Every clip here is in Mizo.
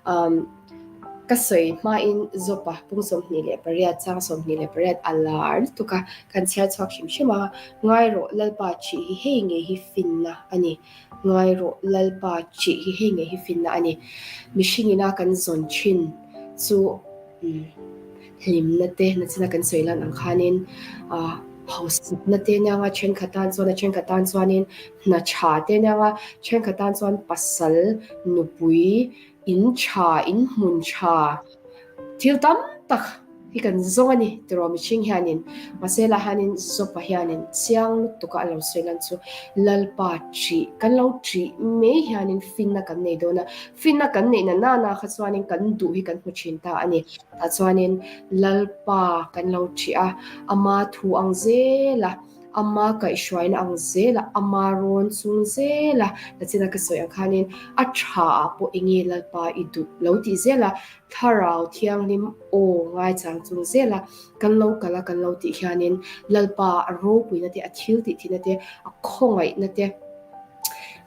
Um, ka sawi hmain Zopa pung 28 chang 28 a lar lutuk a, kan chhiar chhuak hrim hrim a, Ngai rawh Lalpa ṭih hi hei ngei hi finna a ni. Ngai rawh Lalpa ṭih hi hei ngei hi finna a ni. Mihring ina kan zawn ṭhin chu hlimna te nachina kan sawi lan ang khanin hausakna te aniang a, thenkhat tan chuan a thenkhat tan chuanin hna tha te aniang a, thenkhat tan chuan pasal, nupui, in tha, in hmun tha thil tam tak hi kan zawng a ni tiraw mihring hianin mahse lah hianin Zopa hianin chiang lutuk a a lo sawi lan chu Lalpa ṭih kan lo ṭih mai hianin finna kan nei dawn a, finna kan neih na nana kha chuanin kan duh hi kan hmu ṭhin ta a ni. Tah chuanin Lalpa kan lo ṭih a, ama thu ang zel a, ama kaihhruaina ang zel a, ama rawn chung zel a, nachina ka sawi ang khanin a ṭha ah pawh eng nge Lalpa i duh lo tih zel a, Thlarau Thianghlim aw ngaichang chung zel a, kan lo kal a kan lo tih hianin Lalpa a ropuina te, a thil tih thihna te, a khawngaihna te,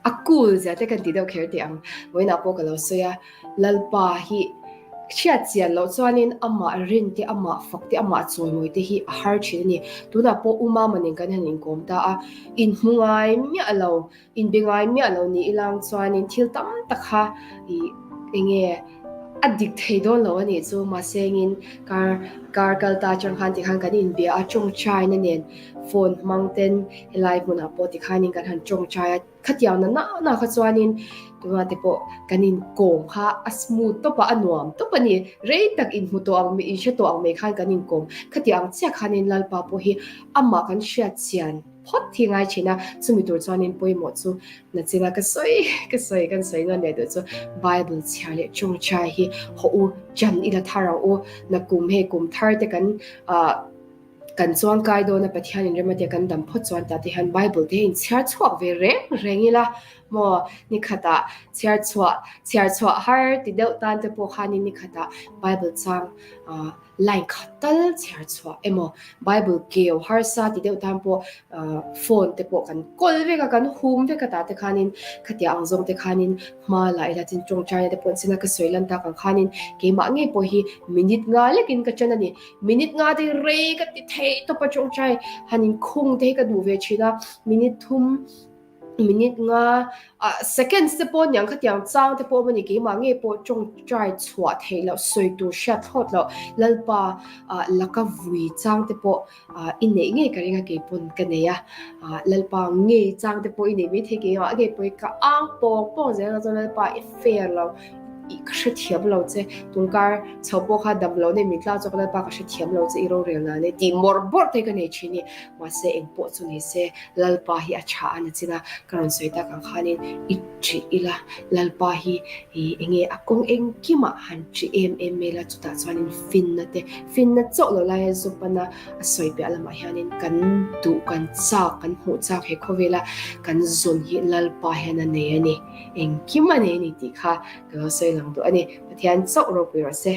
a cool zia te kan ti deuh kher teh ang. Vawiinah pawh ka lo sawi a, Lalpa hi hriat chian loh chuanin amah rin te, amah fak te, amah chawimawi te hi a har thin a ni. Tunah pawh U Mama nen kan han inkawm ta a, inhmu ngai miah lo, inbe ngai miah lo ni ilang chuanin thil tam tak kha ih eng nge a dik thei dawn lo a nih chu. Mahse engin kar kar kal ta atang khan tikhan kan inbia a, tawngtaina nen phone hmang ten helai hmunah pawh tikhanin kan han tawngtai a. Khatiang na na na kha chuanin tunah te pawh kan inkawm kha a smooth tawp a, a nuam tawp a ni. Rei tak inhmu tawh ang inhre tawh ang mai khan kan inkawm. Khatiang ang chiah khanin Lalpa pawh hi amah kan hriat chian phawt hi ngai thin a, chumi tur chuanin pawimawh chu nachina ka sawi ka sawi kan sawi nawn leh duh chu Bible chhiar leh tawngtai hi hawh u ṭan ila thar ang u. Nakum hei kum thar te kan ah. Kan chuang kai dawn a Pathian in rem a tia kan dam phawt chuan tah te hian Bible te hi in chhiar chhuak ve reng reng ila maw ni khatah chhiar chhuah chhiar chhuah har ti deuh tan te pawh khanin ni khatah Bible chang ah line khat tal chhiar chhuah emaw Bible keu harsa ti deuh tan pawh ah phone te pawh kan kawl vek a kan hum vek a tah te khanin khatia ang zawng te khanin hma la ila tin tawngtaina te pawh an sin a ka sawi lan tak ang khanin keimah ngei pawh hi minute nga lekin ka ṭan a ni. Minute nga te rei ka ti thei tawp a tawngtai han inkhung te hi ka duh ve thin a, minute thum minute nga ah seconds te pawh aniang khatiang chang te pawh awm a ni keimah nge pawh tawngtai chhuah theih loh sawi tur hriat thlawt loh Lalpa ah laka vui chang te pawh ah i neih ngei ka ring a keipawn ka nei a ah Lalpa ngei chang te pawh i nei maithei keimah ngei pawh hi ka ang pawng pawng zel a chuan Lalpa i fair lo. Ih ka hrethiam lo che, tunkar chho pawh kha dam lo nei min tlau chawk Lalpa ka hrethiam lo che i rorel nan e tih mawrh bawrh te ka nei thin i, mahse eng pawh chu ni se Lalpa hi a tha a na chin a, ka rawn sawi tak ang khanin i ṭih ila Lalpa hi ih enge a kawng engkimah han ṭih em em mai la chutah chuanin finna te finna chauh lo laia Zopana a sawi piah lamah hianin kan duh kan chak kan hmuh chak he khawvela kan zawn hi Lalpa hian a nei a ni. Engkim a nei a ni tih kha ka lo sawi lang duh a ni. Pathian chauh ropui rawh se.